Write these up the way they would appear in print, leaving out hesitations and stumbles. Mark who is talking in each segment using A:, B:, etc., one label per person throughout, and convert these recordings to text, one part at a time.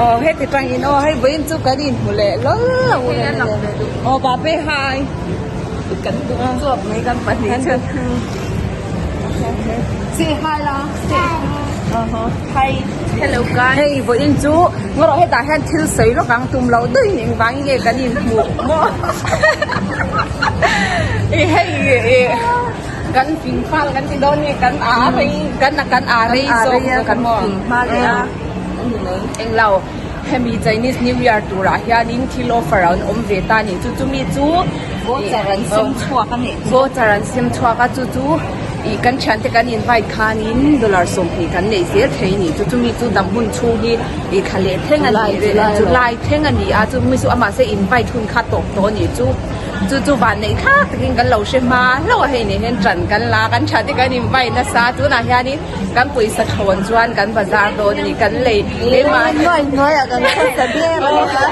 A: Aw heti tangin aw hei vawiin chu kan inhmu leh lawl lo aw bape hi
B: kan duh chuak mai kan pahnih chu
A: say hi la
B: hi hello guys
A: hei vawiin chu ngarawh hetah hian thil sawi lawk ang tum loh deuhin engvangin nge kan inhmuh maw hei Kan fing fal kan ti dawn nge kan a rei kan kan a rei zawk zawk a maw englo hemi Chinese New Year turah hianin thil offer an awm ve ta a ni chu chumi chu
B: voucher an sem chhuak a nih
A: voucher an sem chhuak a chu chu ih kan thiante kan invite khanin dollar 20 kan neih zel thei a ni chu chumi chu dam hun chhung hi ih thla leh thleng a ni July thleng a ni a chumi chu amah se invite hun kha tawp tawh a ni chu. Chu chu van neih thlak takin kan lo hre hma hlauh a, hei nen hian ṭan kan la a, kan ṭha te kan invite nasa a, tunah hianin kan pawisa thawn chuan kan bazar dawn a ni, kan lei keimahni
B: hnuaiah kan khawsa der a ni a,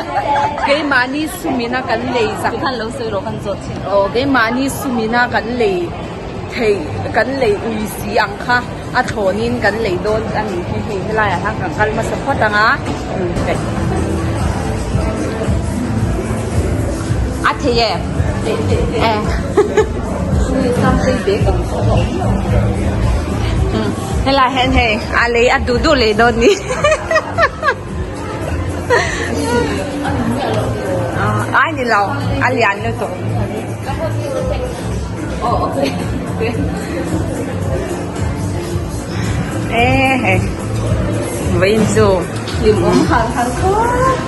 A: keimahni sumina kan lei zak
B: khan lo sawi rawh kan zawt thin
A: aw keimahni sumina kan lei thei kan lei ui si ang kha a thlawnin kan lei dawn a ni hi hei helaiah hian kan kal hmasa phawt ang a. A thei e e helai hian hei a lei a duh duh lei dawn ni ai ni lo a lian lutuk e hei vawiin chu.
B: Hlim awm har har khawp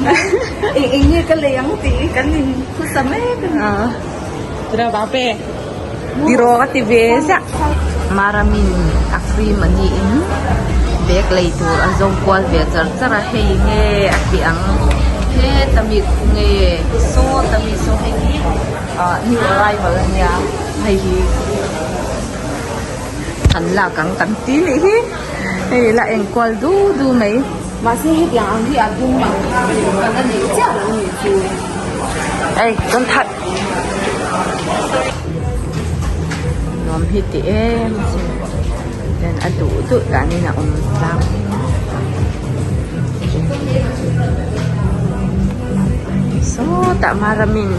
B: mai. Eng eng nge ka lei ang tih kan in thusa mek a ni.
A: Tira bape tiraw ka ti ve ziah.
B: Maramin a free money in bag lei tur a zawng kual ve char char a hei nge a ti ang heta mi khu nge saw ta mi saw hei hi ah new arrival a nia hei hi
A: An lak ang kan ti nih hi hei la enkual du du mai. Mahse hetiang ang hi a dum ang kha kan la neih chiah lo nih chu. Ei kan that.
B: Nuam hi ti em sin then a duh duh danin a awm tlang. Sawtah Maramin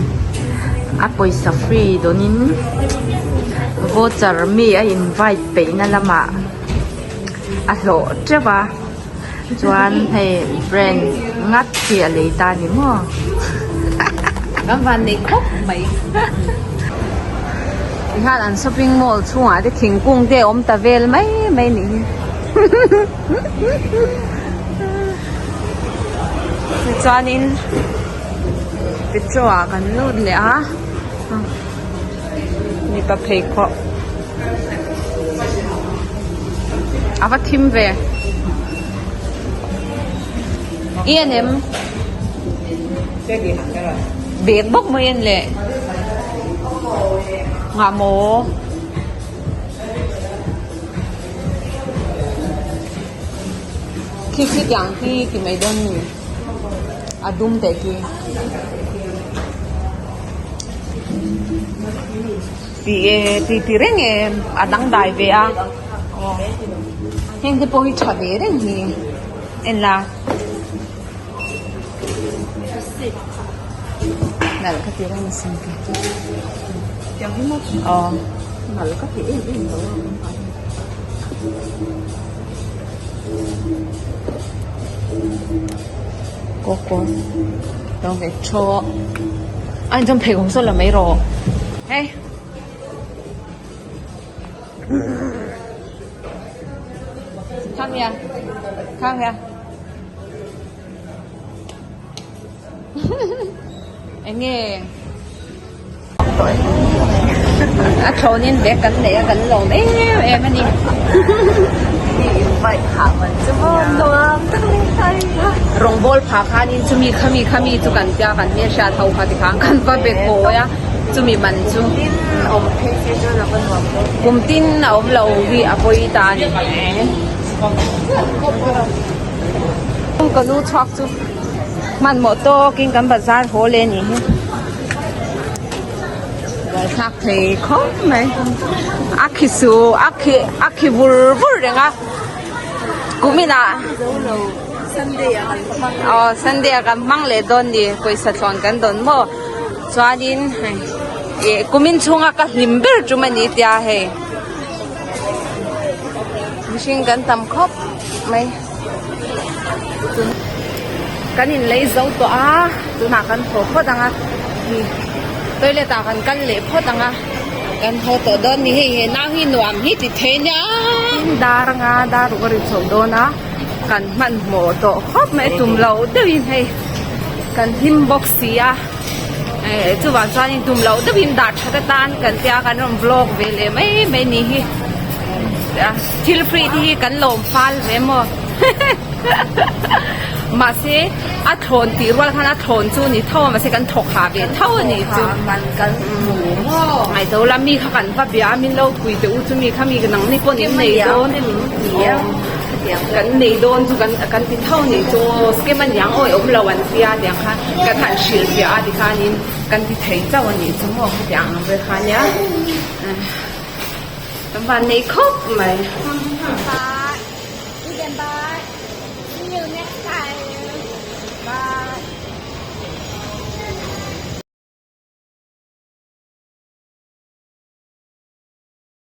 B: a pawisa free dawnin voucher mi a invite peihna lamah a hlawh teuh a chuan hei brand ngat hi a lei ta ni maw.
A: Kan van nei khawp mai. Tikhan an shopping mall chhungah te thingkung te a awm ta vel mai mai nih hi. Tichuanin petrol ah kan lut leh a mipa pheikhawk a va thim ve i en em bag bawk mai en leh ngah maw. Khi khi tiang khi ti mai dawn ni a dum teh khi ti e ti ti reng e a dang dai ve a heng te pawh hi tha ve reng hi en la nalh ka ti reng asin kei chu aw nalh ka ti em em lo a. Kawkaw lo ve thaw a in chuan pheikhawk saw la mai rawh hei khang hian khang hian eng nge. A thlawnin bag kan nei a kan lawm em em a ni. Rawng bawl phah khanin chumi khami khami chu kan tia kan hmelhriat ho kha tikhan kan va be kawi a chumi man chu kum tin a awm lo hi a pawi ta a ni. Ka lu chhuak chu hmanhmawh tawkin kan bazar haw leh a nih hi. Thlak thei khawp mai a khi su a khi a khi vur vur reng a kumin ah. Aw Sunday ah kan hmang leh dawn ni pawisa thlawn kan dawn maw chuanin hei ih kumin chhunga ka hlim ber tum a ni tia hei mihring kan tam khawp mai kan in lei zo tawh a tunah kan haw phawt ang a toilet ah kan kal leh phawt ang a kan haw tawh dawn ni hei he nau hi nuam hi ti thei nia dar anga dar ruk a ri chho dawn a kan hmanhmawh tawh khawp mai tum loh deuhin hei kan hlim bawk si a eh chuvang chuanin tum loh deuhin dah that atan kan tia kan rawn vlog ve leh mai mai ni hi thil free te hi kan lawm fal ve maw mahse a thlawn tih rual khan a thlawn chu ni tho a mahse kan thawk hah ve tho a nih chu ngaihtuah ula mi kha kan va bia a min lo pui teh u chu mi kha mi nang ni pawh in nei dawn kan nei dawn chu kan kan ti tho a nih chu aw scam a niang awi awm lo an tia tiang khan kan han hrilh fiah a tikhanin kan ti thei chauh a nih chu maw khatiang ang vel kha nia. Kan van nei khawp mai.